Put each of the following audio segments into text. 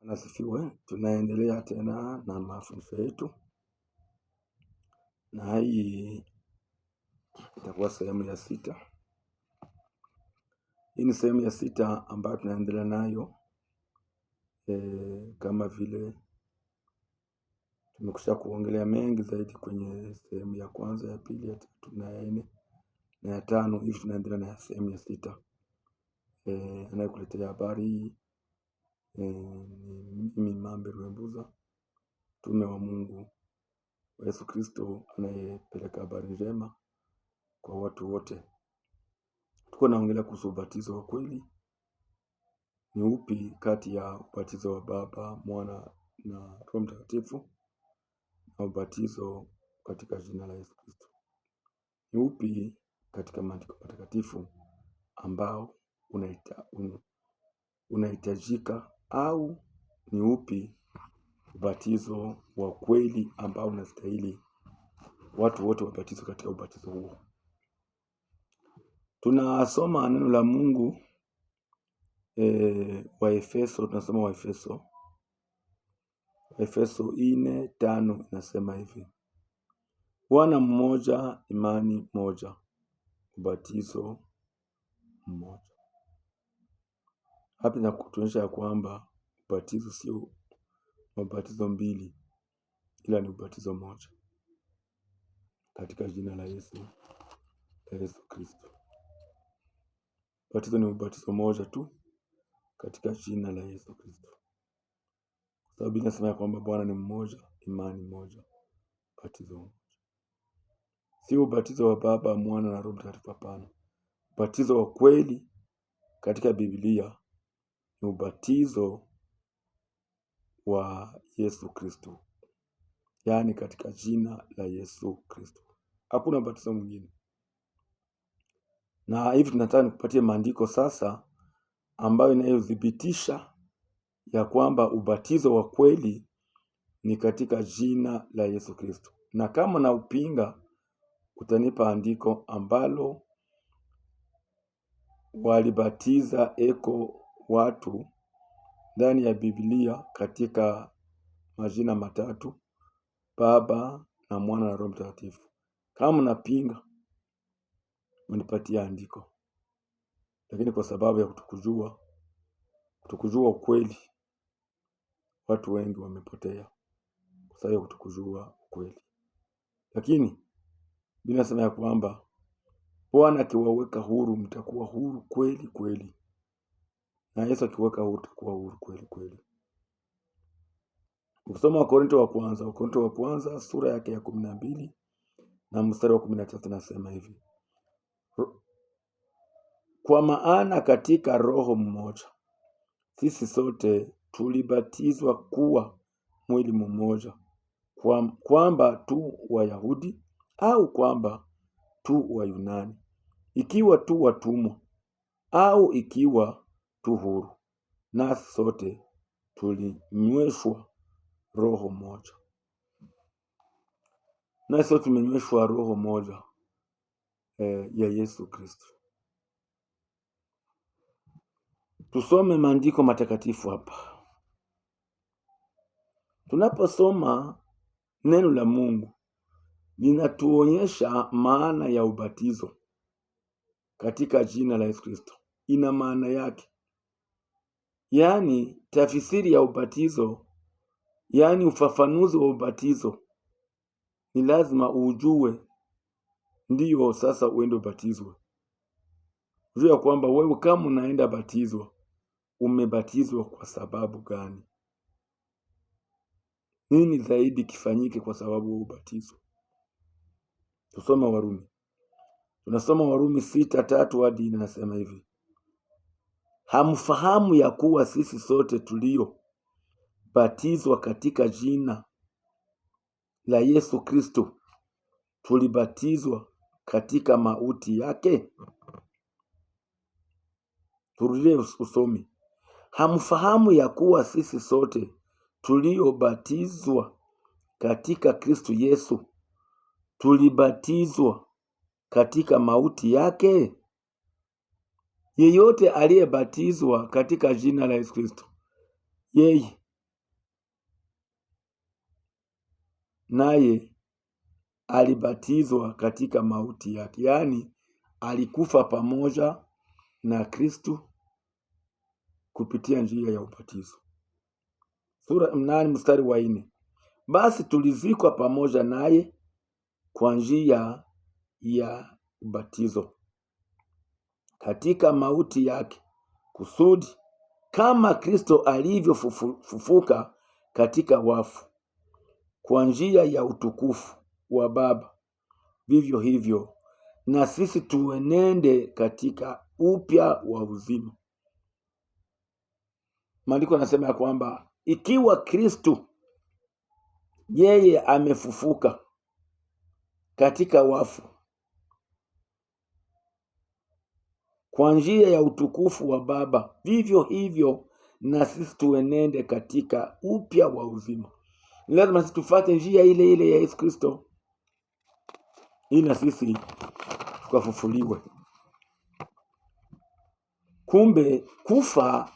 Nasifiwe. Tunaendelea tena na mafunzo yetu, na hii itakuwa sehemu ya sita. Hii ni sehemu ya sita ambayo tunaendelea nayo kama vile tumekusha kuongelea mengi zaidi kwenye sehemu ya kwanza, ya pili, ya tatu na ya nne na ya tano. Hivi tunaendelea na sehemu ya sita. Anayekuletea habari hii ni mimi Mambe Ruhembuza, mtume wa Mungu wa Yesu Kristo anayepeleka habari njema kwa watu wote. Tuko naongelea kuhusu ubatizo wa kweli. Ni upi kati ya ubatizo wa Baba, Mwana na Roho Mtakatifu na ubatizo katika jina la Yesu Kristo? Ni upi katika maandiko matakatifu ambao unahitajika au ni upi ubatizo wa kweli ambao unastahili watu wote wabatizwe katika ubatizo huo? Tunasoma neno la Mungu Waefeso, tunasoma Waefeso, Efeso 4:5 inasema hivi: Bwana mmoja, imani moja, ubatizo mmoja. Hapa inakutuonyesha ya kwamba ubatizo sio mabatizo mbili, ila ni ubatizo mmoja katika jina la Yesu, la Yesu Kristo. Ubatizo ni ubatizo mmoja tu katika jina la Yesu Kristo, kwa sababu Biblia inasema ya kwamba Bwana ni mmoja, imani moja, ubatizo mmoja. Sio ubatizo wa Baba, Mwana na Roho Mtakatifu. Hapana, ubatizo wa kweli katika Biblia ni ubatizo wa Yesu Kristo, yaani katika jina la Yesu Kristo. Hakuna ubatizo mwingine. Na hivi tunataka nikupatie maandiko sasa ambayo inayothibitisha ya kwamba ubatizo wa kweli ni katika jina la Yesu Kristo, na kama na upinga utanipa andiko ambalo walibatiza eko watu ndani ya Biblia katika majina matatu: Baba na Mwana na Roho Mtakatifu. Kama mnapinga, mnipatie andiko, lakini kwa sababu ya kutokujua ukweli, watu wengi wamepotea kwa sababu ya kutokujua ukweli. Lakini Biblia inasema ya kwamba Bwana akiwaweka huru mtakuwa huru kweli kweli na Yesu akiweka huru utakuwa huru kweli kweli. Ukisoma Wakorinto wa kwanza, Wakorinto wa kwanza sura yake ya 12 na mstari wa 13 nasema hivi: kwa maana katika roho mmoja sisi sote tulibatizwa kuwa mwili mmoja, kwamba tu Wayahudi au kwamba tu Wayunani, ikiwa tu watumwa au ikiwa tu huru, nasi sote tulinyweshwa roho moja. Nasi sote tumenyweshwa roho moja ya Yesu Kristo. Tusome maandiko matakatifu hapa. Tunaposoma neno la Mungu linatuonyesha maana ya ubatizo katika jina la Yesu Kristo, ina maana yake yaani tafsiri ya ubatizo, yaani ufafanuzi wa ubatizo ni lazima ujue, ndiyo sasa uende ubatizwe. Jua ya kwamba wewe kama unaenda batizwa, umebatizwa kwa sababu gani? Nini zaidi kifanyike kwa sababu wewe ubatizwe? Tusome Warumi, tunasoma Warumi 6:3 hadi 4, nasema hivi: Hamfahamu ya kuwa sisi sote tuliobatizwa katika jina la Yesu Kristo tulibatizwa katika mauti yake? Turudie usomi. Hamfahamu ya kuwa sisi sote tuliobatizwa katika Kristo Yesu tulibatizwa katika mauti yake? Yeyote aliyebatizwa katika jina la Yesu Kristo, yeye naye alibatizwa katika mauti yake, yaani alikufa pamoja na Kristu kupitia njia ya ubatizo. Sura 8 mstari wa 4, basi tulizikwa pamoja naye kwa njia ya ubatizo katika mauti yake, kusudi kama Kristo alivyofufuka katika wafu kwa njia ya utukufu wa Baba, vivyo hivyo na sisi tuenende katika upya wa uzima. Maandiko yanasema ya kwamba ikiwa Kristo yeye amefufuka katika wafu kwa njia ya utukufu wa Baba, vivyo hivyo na sisi tuenende katika upya wa uzima. Lazima sisi tufate njia ile ile ya Yesu Kristo ili na sisi tukafufuliwe. Kumbe kufa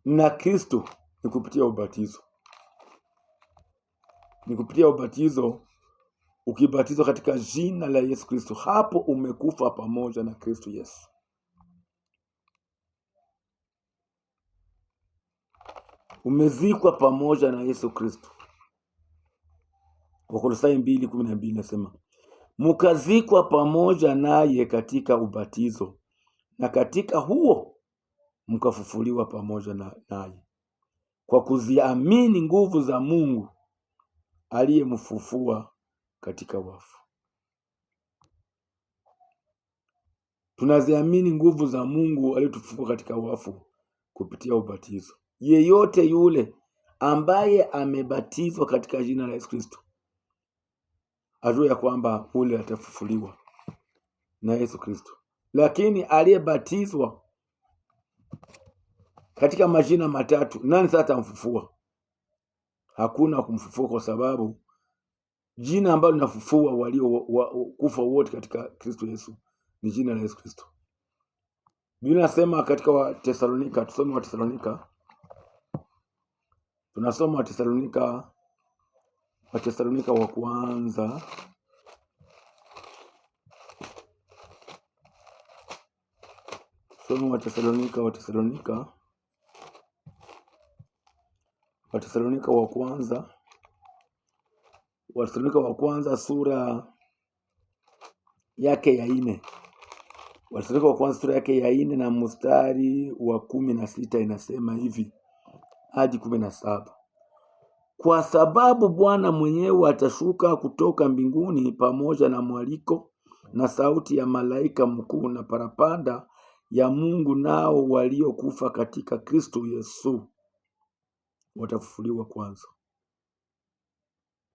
na Kristo ni kupitia ubatizo, ni kupitia ubatizo. Ukibatizwa katika jina la Yesu Kristo, hapo umekufa pamoja na Kristo Yesu. Umezikwa pamoja na Yesu Kristo. Wakolosai 2:12 nasema mukazikwa pamoja naye katika ubatizo, na katika huo mkafufuliwa pamoja naye kwa kuziamini nguvu za Mungu aliyemfufua katika wafu. Tunaziamini nguvu za Mungu aliyetufufua katika wafu kupitia ubatizo. Yeyote yule ambaye amebatizwa katika jina la Yesu Kristo ajue ya kwamba ule atafufuliwa na Yesu Kristo. Lakini aliyebatizwa katika majina matatu, nani sasa atamfufua? Hakuna kumfufua, kwa sababu jina ambalo linafufua walio kufa wote katika Kristo Yesu ni jina la Yesu Kristo. Biblia inasema katika Watesalonika, tusome Watesalonika, tunasoma Watesalonika, Watesalonika wa kwanza tusome Watesalonika, Watesalonika, Watesalonika wa kwanza, Watesalonika wa kwanza sura yake ya 4. Watesalonika wa kwanza sura yake ya 4 na mstari wa 16 inasema hivi hadi 17: kwa sababu Bwana mwenyewe atashuka kutoka mbinguni pamoja na mwaliko na sauti ya malaika mkuu na parapanda ya Mungu, nao waliokufa katika Kristo Yesu watafufuliwa kwanza.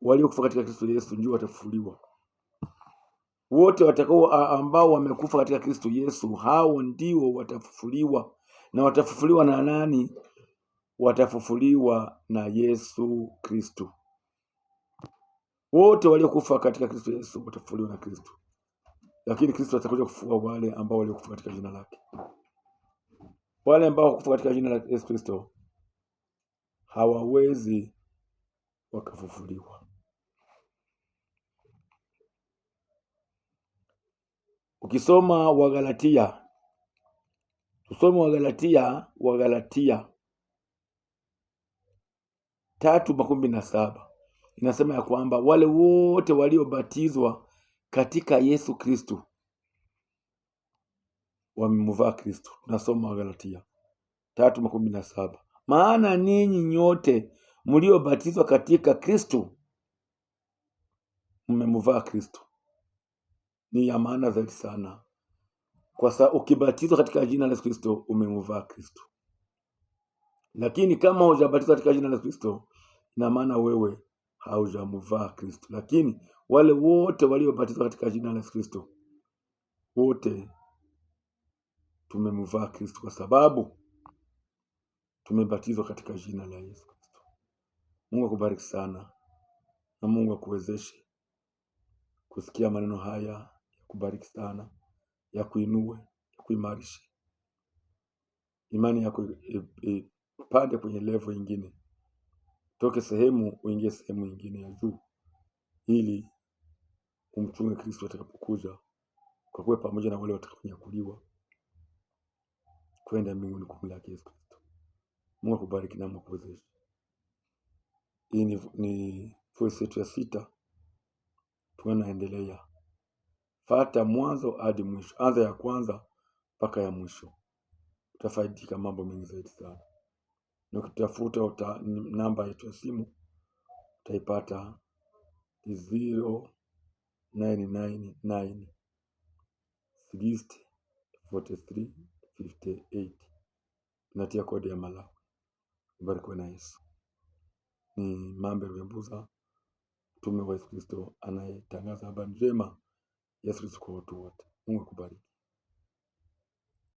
Waliokufa katika Kristo Yesu ndio watafufuliwa. Wote watakao ambao wamekufa katika Kristo Yesu, hao ndio watafufuliwa. Na watafufuliwa na nani? Watafufuliwa na Yesu Kristo. Wote waliokufa katika Kristo Yesu watafufuliwa na Kristo, lakini Kristo atakuja kufufua wale ambao waliokufa katika jina lake. Wale ambao hawakufa katika jina la Yesu Kristo hawawezi wakafufuliwa. Ukisoma Wagalatia, tusome Wagalatia, Wagalatia 3:17 inasema ya kwamba wale wote waliobatizwa katika Yesu Kristo wamemvaa Kristo. Tunasoma Wagalatia 3:17, maana ninyi nyote mliobatizwa katika Kristo mmemvaa Kristo. Ni ya maana zaidi sana, kwa sababu ukibatizwa katika jina la Yesu Kristo umemvaa Kristo. Lakini kama hujabatizwa katika jina la Kristo, ina maana wewe haujamvaa Kristo. Lakini wale wote waliobatizwa katika jina la Yesu Kristo, wote tumemvaa Kristo, kwa sababu tumebatizwa katika jina la Yesu Kristo. Mungu akubariki sana na Mungu akuwezeshe kusikia maneno haya, ya kubariki sana, ya kuinue, ya kuimarishe imani yako ipande kwenye level ingine. Toke sehemu uingie sehemu nyingine ya juu, ili umchunge Kristo atakapokuja, kwa kuwa pamoja na wale watakaonyakuliwa kwenda mbinguni kumlaki Yesu Kristo. Mungu akubariki na akuwezeshe. Hii ni voice yetu ya sita, tunaendelea. Fata mwanzo hadi mwisho, anza ya kwanza mpaka ya mwisho, utafaidika mambo mengi zaidi sana. Na ukitafuta namba yetu ya simu utaipata 0999 60 43 58. Tunatia kodi ya Malawi. Ubarikiwe na Yesu. Ni Mambe Ruhembuza, mtume wa Yesu Kristo anayetangaza habari njema Yesu Kristo kwa watu wote. Mungu akubariki.